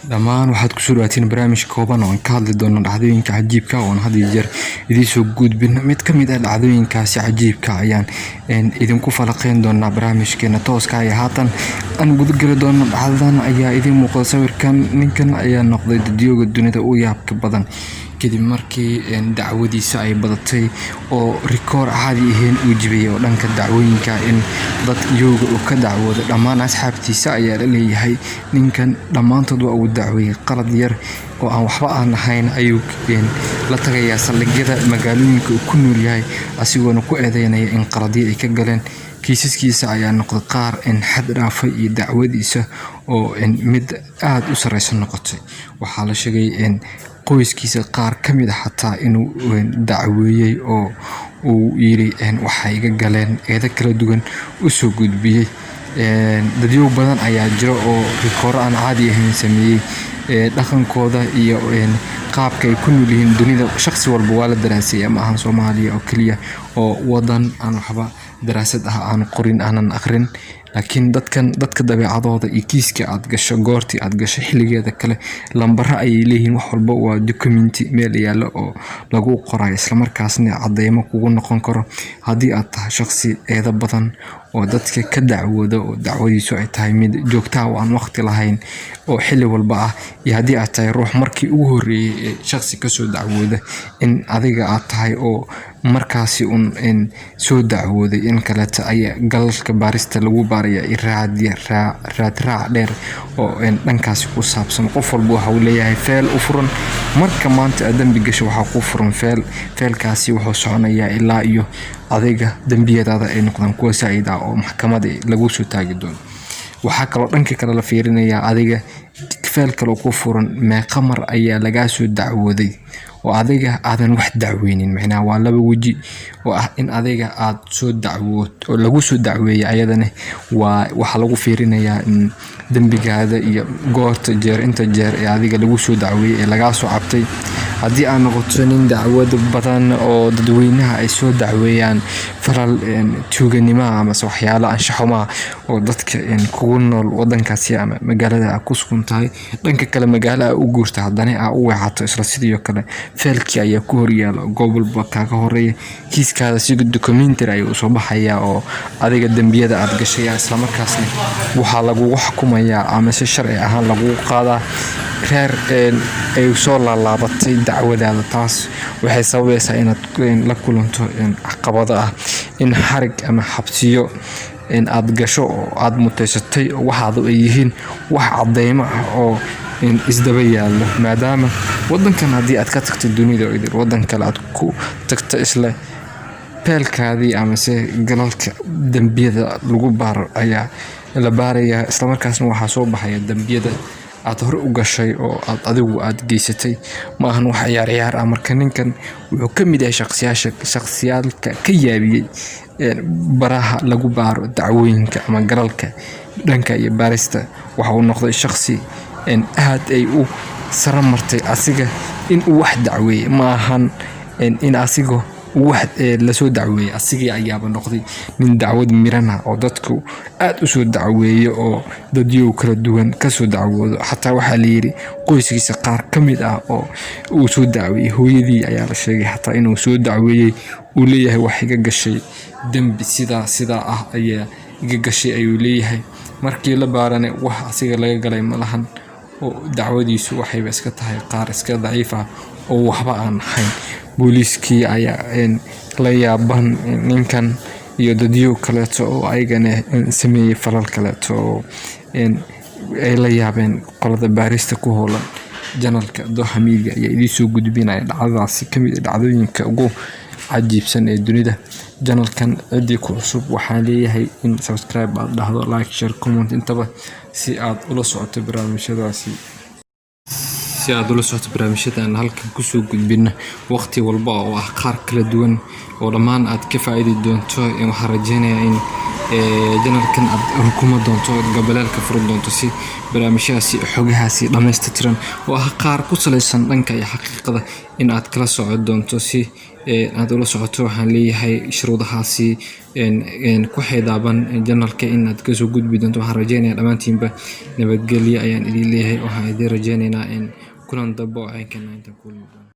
Dhammaan waxaad kusoo dhawaatiin barnaamij kooban oo aan ka hadli doono dhacdooyinka cajiibka oon had iyo jeer idiin soo gudbin. Mid ka mid ah dhacdooyinkaasi cajiibka ayaan idinku falaqeyn doonaa barnaamijkeena tooska ah ee haatan aan gudageli doono. Dhacdadan ayaa idiin muuqda sawirkan. Ninkan ayaa noqday dadyooga dunida u yaabka badan kadib markii dacwadiisa ay badatay oo rikoor caadi ahayn uu jibiyay oo dhanka dacwooyinka in dad yooga uu ka dacwoodo. Dhammaan asxaabtiisa ayaa la leeyahay ninkan dhammaantood waa uu dacweeyey. Qalad yar oo aan waxba aan ahayn ayuu la tagayaa saldhigyada magaalooyinka uu ku nool yahay, asigoona ku eedeynaya in qaladyo ay ka galeen. Kiisaskiisa ayaa noqday qaar xad dhaafay iyo dacwadiisa oo mid aada u sareysa noqotay. Waxaa la sheegay in qoyskiisa qaar ka mid ah xataa inuu dacweeyey oo uu yiri waxay iga galeen, eedo kala duwan u soo gudbiyey. Dadyow badan ayaa jira oo rikooro aan caadi ahayn sameeyey. Dhaqankooda iyo qaabka ay ku nool yihiin dunida shaqsi walba waa la daraaseeyaa. Ma ahan Soomaaliya oo keliya oo wadan aan waxba daraasad ah aan qorin, aanan aqrin, laakiin dadkan, dadka dabeecadooda iyo kiiska aad gasho, goortii aad gasho, xilligeeda kale lambaro ayay leeyihiin. Wax walba waa documenti meel yaallo oo lagu qorayo, islamarkaasna cadeymo kugu noqon karo haddii aad tahay shaqsi eedo badan oo dadka ka dacwooda oo dacwadiisu ay tahay mid joogta ah oo aan waqti lahayn oo xilli walba ah, iyo haddii aad tahay ruux markii ugu horreeyay ee shaqsi kasoo dacwooda in adiga aad tahay oo markaasi un soo dacwooday in kaleeto ayaa galalka baarista lagu baaraya raadraac dheer oo dhankaasi ku saabsan. Qof walba waxa uu leeyahay feel u furan. Marka maanta aad dembi gasho, waxaa kuu furan feel. Feelkaasi wuxuu soconayaa ilaa iyo adiga dembiyadaada ay noqdaan kuwa saa'id ah oo maxkamad lagu soo taagi doono. Waxaa kaloo dhanka kale la fiirinayaa adiga feel kale ku furan, meeqa mar ayaa lagaa soo dacwooday oo adiga aadan wax dacweynin. Macnaha waa laba weji oo ah in adiga aad soo dacwood oo lagu soo dacweeyay. Ayadana waa waxaa lagu fiirinayaa dembigaada iyo goorta jeer, inta jeer ee adiga lagu soo dacweeyay ee lagaa soo cabtay. Haddii aad noqoto nin dacwad badan oo dadweynaha ay soo dacweeyaan, falal tuuganimo amase waxyaalo anshax xumo oo dadka kugu nool wadankaasi ama magaalada aad ku sugan tahay, dhanka kale magaalo aad u guurto, haddana aad u weecato, isla sidoo kale feelkii ayaa ku horyaala, goob walba kaaga horeeya. Kiiskaada si documentary ayuu usoo baxayaa oo adiga dembiyada aad gashay, islamarkaasna waxaa lagugu xukumayaa ama si sharci ahaan lagugu qaadaa reer ay soo laalaabatay dacwadaada. Taas waxay sababaysaa inaad la kulanto caqabado ah in xarig ama xabsiyo aad gasho oo aad muteysatay oo waxaadu ay yihiin wax cadeymo ah oo isdaba yaallo, maadaama wadankan haddii aad ka tagto dunida oo idil, wadan kale aad ku tagto, isla feelkaadii amase galalka dembiyada lagu baaro ayaa la baarayaa. Islamarkaasna waxaa soo baxaya dembiyada aad hore u gashay oo aad adigu aad geysatay. Ma ahan wax ciyaar ciyaar ah. Marka ninkan wuxuu ka mid yahay shaqsiyaasha shaqsiyaalka ka yaabiyey baraha lagu baaro dacwooyinka ama galalka dhanka iyo baarista. Waxa uu noqday shaqsi aad ay u sara martay asiga in uu wax dacweeyey. Ma ahan in asiga wax lasoo dacweeyey, asigii ayaaba noqday nin dacwad mirana oo dadku aad u soo dacweeyo oo dadyow kala duwan kasoo dacwoodo. Xataa waxaa layiri qoyskiisa qaar ka mid ah oo uu soo dacweeyey, hooyadii ayaa la sheegay xataa inuu soo dacweeyey, uu leeyahay wax iga gashay dembi sidaa sidaa ah ayaa iga gashay ayuu leeyahay. Markii la baarane, wax asiga laga galay ma lahan oo dacwadiisu waxayba iska tahay qaar iska daciif ah oo waxba aan ahayn. Booliiskii ayaa la yaaban ninkan iyo dadyo kaleeto oo ayagana sameeyey falal kaleeto oo ay la yaabeen qolada baarista ku howlan. Channelka Doha Media ayaa idiin soo gudbinaya dhacdadaasi ka mid ah dhacdooyinka ugu cajiibsan ee dunida. Channelkan ciddii ku cusub waxaan leeyahay in subscribe aad dhahdo, like, share, comment intaba, si aad ula socoto barnaamijyadaasi, si aad ula socoto barnaamijyada aan halkan kusoo gudbino waqti walba oo ah qaar kala duwan oo dhammaan aad ka faa'iidi doonto. Waxaan rajeynayaa in Channelkan aad rukuma doonto, gambaleelka furan doonto, si barnaamijyahaasi, xogahaasi dhammaystiran oo ah qaar ku salaysan dhanka iyo xaqiiqada in aad kala socon doonto. Si aad ula socoto, waxaan leeyahay shuruudahaasi ku xeydaaban channelka in aad kasoo gudbi doonto. Waxaan rajeynayaa dhammaantiinba nabadgelyo ayaan idin leeyahay. Waxaan idin rajeynaynaa in kulan dambe oo caynkan intaan kulmi doono.